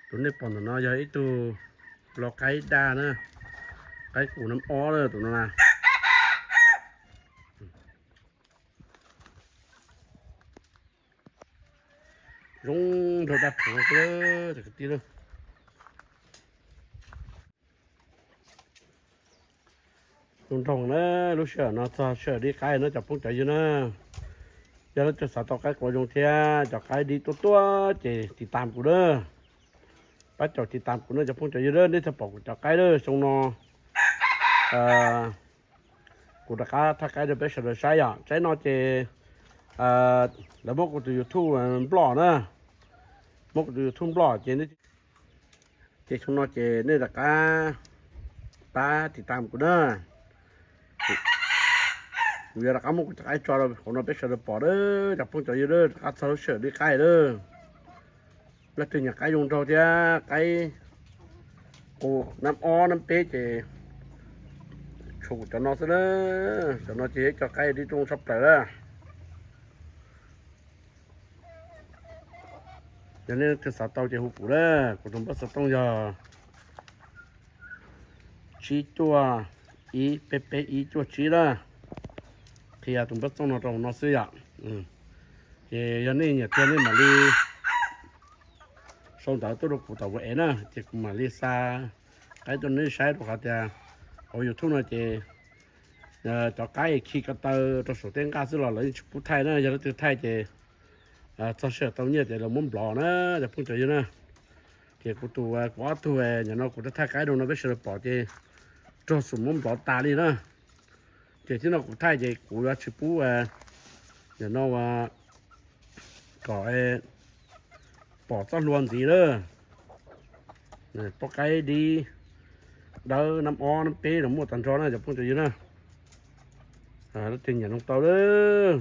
Tus nej pom ntawm no yog ib tug lau qaib daj na, qaib qus nab ob na tus no na. Zoo nraug daj rhuv xwb cov kwv tij. Zoo nraug na, lub sij hawm no txog sij hawm dib qaib na cov phooj cov ywg na. Yog leej twg xav tau qaib quav zoo thiab cov qaib dib tuaj tuaj ces tiv tam kuv na. Pab caum tiv tam kuv na cov phooj cov ywg na, nej thiaj pom kuv cov qaib na. Xyoo no kuv rov qab thaij qaib rau peb sawv daws saib yom. Tsaib no ces lawv muab kuv tus YouTube nploj na, muab kuv tus YouTube nploj ces ces xyoo no ces nej rov qab pab tiv tam kuv na. Kuv yuav rov qab muab kuv cov qaib tso rau hauv no peb sawv daws pom na cov phooj cov ywg na, rov qab txog lub sij hawm dib qaib na. Leej twg nyiam qaib zoo nraug thiab qaib qus nab ob nab peb ces tshuav kuv cov no xwb na. Cov no ces yog cov qaib dib zoo tshaj plaws na. Yog nej leej twg xav tau ces hu kuv na. Kuv tus npawb xov tooj yog tsib cuaj ib peb peb ib cuaj tsib na. Qhia tus npawb xov tooj no rau hauv no xwb yom. Ces yog nej nyiam tiag nej mam li sau ntawv tuaj rau kuv tom WhatsApp na, ces kuv mam li xa qaib tuaj nej saib rau qhov tias hauv YouTube no ces cov qaib khi ko taw rau saum tej nqaj xwb los lawv yeej tsis pub thaij na. Yog leej twg thaij ces txog sij hawm tau nyiaj ces lawv muab nplov na cov phooj cov ywg na. Ces kuv tus kuv ob tug nim no kuv thaij qaib rau no peb sawv daws pom ces raug xum muab nplov tas li na. Ces thib no kuv thaij ces kuv yuav tsis pub nim no kom pom txoj hlua ntxiv na. Poj qaib dib dawb nab ob nab peb no muaj tag nrho na cov phooj cov ywg na. Leej twg nyiam no tau lawm.